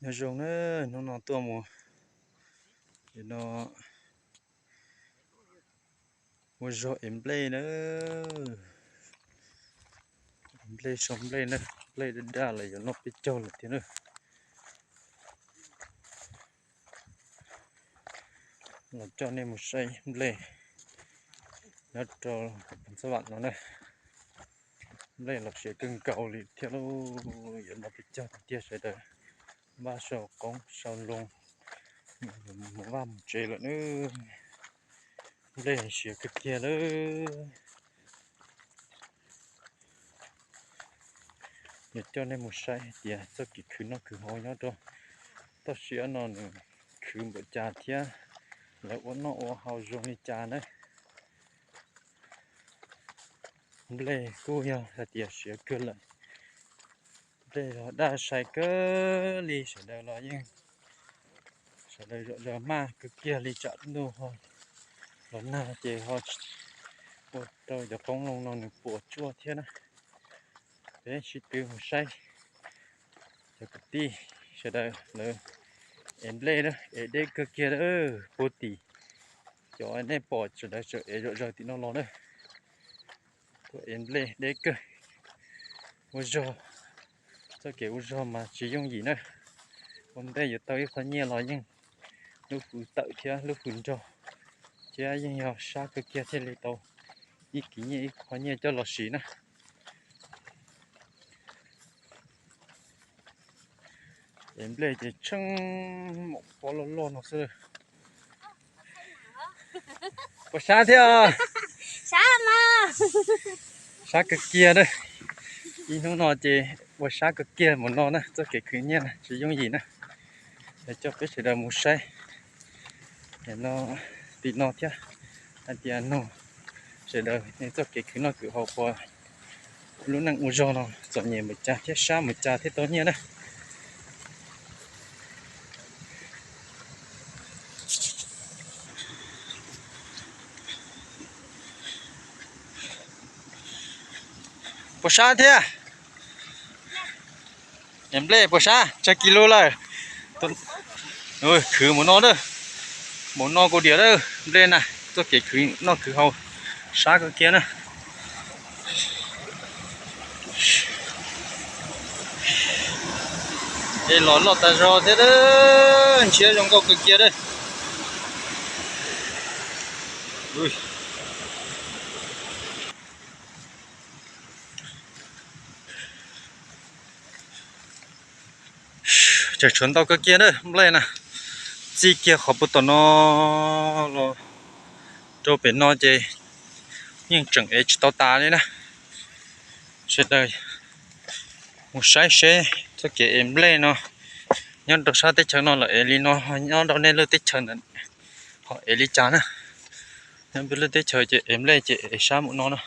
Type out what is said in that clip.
Nyob zoo na, hnub no tuaj mus no ua zog ev nplej na. Nplej, sau nplej na, nplej daj daj lawm, yuav noj peb caug lawm thiab na. Los coj nej mus saib nplej nyob rau Phoos Xab Vam no na. Nplej los siav kawg nkaus li thiab lauj, yuav noj peb caug tiag tiag. Sawv daws npaj sau qoob sau loo mus vaj mus tsev lawm na. Nplej siav kawg kiag lawm. Yuav coj nej mus saib hais tias txoj kev khwv noj khwv haus nyob rau toj siab no nws khwv npaum cas thiab lawv ua noj ua haus zoo li cas na. Nplej kuj yog hais tias siav kawg lawm. Nplej los daj sai kawg li, sawv daws los yeej, sawv daws zom zaws maj kawg kiag li, tsam ntuj ho los nag ces ho ua rau cov qoob loo no nws puas tsuaj thiab na. Peb sib tw mus saib cov kwv tij sawv daws lawv ev nplej na, ev deb kawg kiag lawm. Puag tim cov nej pom sawv daws tseem ev zom zaws tim no los na. Tuaj ev nplej deb kawg. Ua zog, txoj kev ua zog mas tsis yooj yim na. Ua ntej yuav tau ib qho nyiaj los yeej lub hws tawm thiab lub hws nrog, thiab yeej yog sab kawg kiag thiaj li tau ib kis nyiaj ib qho nyiaj coj los siv na. Ev nplej ces tsheej maum pob loj loj no xwb. Puas sab thiab? Sab kawg kiag na. Ib hnub no ces ua sab kawg kiag mus no na, txoj kev khwv nyiaj na tsis yooj yim na. Coj peb sawv daws mus saib no, tim no thiab, hais tias no sawv daws txoj kev khwv noj khwv haus puas, lub neej ua zog no txom nyem npaum cas thiab sab npaum cas thiaj tau nyiaj na. Puas sab thiab? Ev nplej puas sab? Tsawg kis lus lawm? Khwv mus no na, mus no kuv diam lawm nplej na, txoj kev khwv noj khwv haus sab kawg kiag na. Es los loj tas zog thiab, ntshiab zoo nkauj kawg kiag lawm. Tseem tshuav ntau kawg kiag na nplej na, txij kiag qhov puag tom no los rau pem no ces yeej tseem ev tsis tau tas li na. Sawv daws mus saib seb txoj kev ev nplej no nyob rau sab teb chaws no lawm ev li no, nyob rau nej lub teb chaws ntawd ho ev li cas na. Nyob peb lub teb chaws ces ev nplej ces ev sab mus no na.